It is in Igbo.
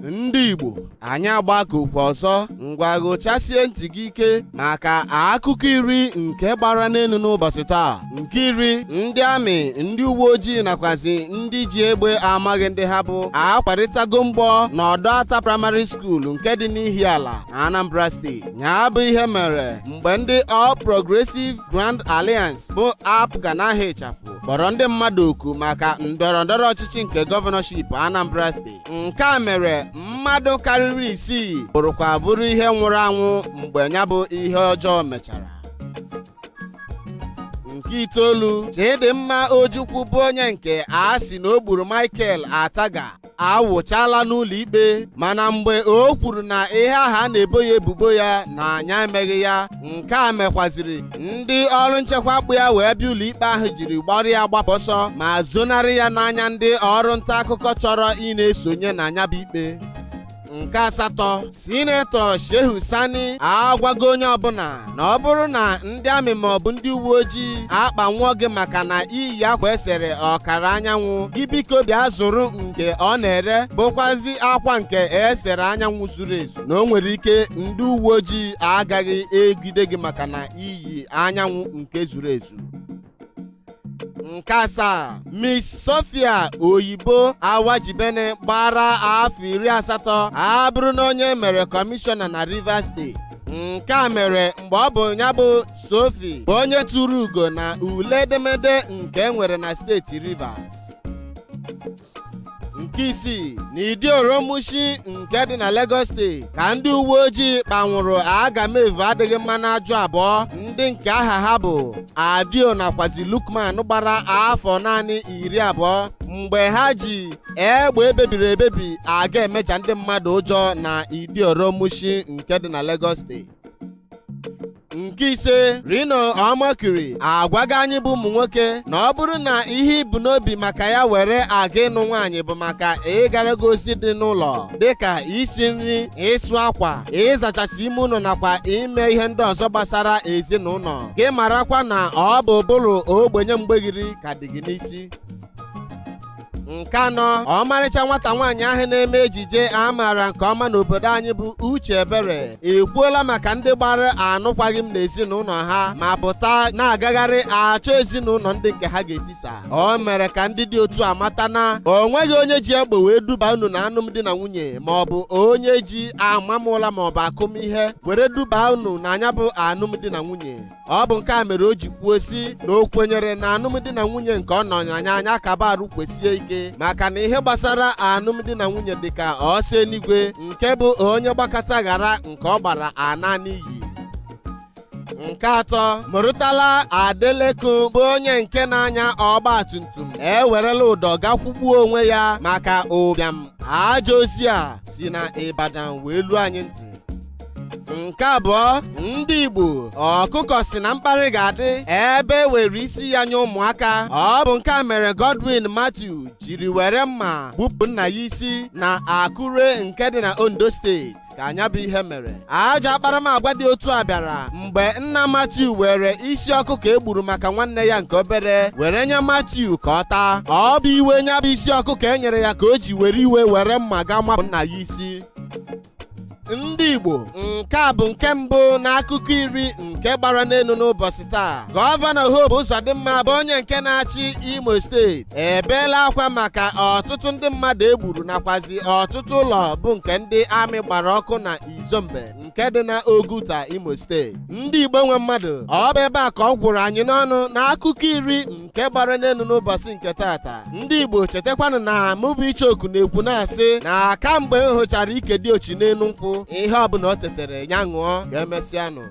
Ndị Igbo, anyị agbakọkwa ọzọ. Ngwa, gụchasie ntị gị ike maka akụkọ 10 nke gbara n'elu n'ụbọchị taa. Nke 10, ndị amị, ndị uwe ojii nakwazi ndị ji egbe amaghị ndị ha bụ akwarịtago mgbọ n'ọdọ ata primary school nke dị n'Ihiala na Anambra Steeti. Ya bụ ihe mere mgbe ndị All Progressive Grand Alliance, bụ APGA n'aha ịchafụ, kpọrọ ndị mmadụ oku maka ndọrọ ndọrọ ọchịchị nke governorship Anambra Steeti. Nke a mere mmadụ karịrị 6 bụrụkwa bụrụ ihe nwụrụ anwụ mgbe ya bụ ihe ọjọọ mechara. Nke 9, Chidimma Ojukwu, bụ onye nke a sị na o gburu Michael Ataga, awụchala n'ụlọ ikpe, mana mgbe o kwuru na ihe ahụ a na-ebo ya ebubo ya na anya emeghị ya, nke a mekwaziri ndị ọrụ nchekwa kpụ ya wee bịa ụlọ ikpe ahụ jiri gbọrọ ya gbapụ ọsọ ma zonarị ya n'anya ndị ọrụ nta akụkọ chọrọ ị na-esonye na anya bụ ikpe. Nke 8, Sinetọ Shehu Sani agwago onye ọbụla na ọ bụrụ na ndị amị maọbụ ndị uwe ojii akpanwụọ gị maka na iyi akwa esere ọkara anyanwụ gị, biko bịa zụrụ nke ọ na-ere, bụkwazi akwa nke esere anyanwụ zuru ezu, na o nwere ike ndị uwe ojii agaghị egide gị maka na iyi anyanwụ nke zuru ezu. Nke 7, Miss Sophia Oyibo Awajibene gbara afọ 80 abụrụ na onye mere kọmishọna na Rivers Steeti. Nke a mere mgbe ọ bụ ya bụ Sophie bụ onye tụrụ ugo na ule edemede nke e nwere na steeti Rivers. Nke 6, n'Idi-Oromushi nke dị na Lagos Steeti ka ndị uwe ojii kpanwụrụ agamevu adịghị mma na ajụ abụọ, ndị nke aha ha bụ Adio nakwazi Lukman, gbara afọ naanị 20, mgbe ha ji egbe ebebiri ebebi aga emeja ndị mmadụ ụjọ na Idi-Oromushi nke dị na Lagos Steeti. Nke 5, Reno Omokri agwago anyị bụ ụmụ nwoke na ọ bụrụ na ihe ibu n'obi maka ya were aga ịnụ nwaanyị bụ maka ịgara gị ozi dị n'ụlọ, dịka isi nri, ịsụ akwa, ịzachasị ime ụlọ nakwa ime ihe ndị ọzọ gbasara ezinụlọ gị, marakwa na ọ bụ ụbụrụ ogbenye mgbeghiri ka dị gị n'isi. Nke 4, ọmarịcha nwata nwaanyị ahụ na-eme ejije a maara nke ọma n'obodo anyị bụ Uche Ebere ekwuola maka ndị gbara anụkwaghị m n'ezinụlọ ha ma pụta na-agagharị achọ ezinụlọ ndị nke ha ga-etisa. O mere ka ndị dị otu a mata na o nweghị onye ji egbe wee duba unu na alụmdi na nwunye, ma ọ bụ onye ji amamụla ma ọ bụ akụmihe were duba unu na anya bụ alụmdi na nwunye. Ọ bụ nke a mere o ji kwuo si na o kwenyere na alụmdi na nwunye nke ọ nọ anya anya kaba arụ kwesie ike, maka na ihe gbasara alụmdi na nwunye dị ka ọsọ eluigwe, nke bụ onye gbakọta ghara nke ọ gbara ana n'iyi. Nke 3, Murtala Adelekun, bụ onye nke na-anya ọgba tum tum, ewerela ụdọ gakwugbuo onwe ya maka ụbịam. Ajọ ozi a si na Ibadan wee luo anyị ntị. Nke 2, ndị Igbo, ọkụkọ si na mkparị ga-adị ebe e were isi ya nye ụmụaka. Ọ bụ nke a mere Godwin Matthew jiri were mma gbupụ nna ya isi na Akure nke dị na Ondo Steeti ka anya bụ ihe mere. Ajọ akparamagwa dị otu a bịara mgbe nna Matthew were isi ọkụkọ e gburu maka nwanne ya nke obere were nye Matthew ka ọ taa. Ọ bụ iwe nya bụ isi ọkụkọ e nyere ya ka o ji were iwe were mma ga mapụ nna ya isi. Ndị Igbo, nke a bụ nke mbụ n'akụkọ 10 nke gbara n'elu n'ụbọchị taa. Gọvanọ Hope Uzodimma, bụ onye nke na-achị Imo Steeti, ebeela akwa maka ọtụtụ ndị mmadụ egburu nakwazi ọtụtụ ụlọ bụ nke ndị amị gbara ọkụ na Izombe nke dị na Oguta, Imo Steeti. Ndị Igbo nwe mmadụ, ọ bụ ebe a ka ọ gwụrụ anyị n'ọnụ n'akụkọ 10 nke gbara n'elu n'ụbọchị nke taata. Ndị Igbo, chetakwanụ na mụ bụ Ichoku na-ekwu na-asị na kamgbe m hụchara ike dị ochi n'elu nkwụ, ihe ọbụla o tetere ya ṅụọ. Ka emesịanụ.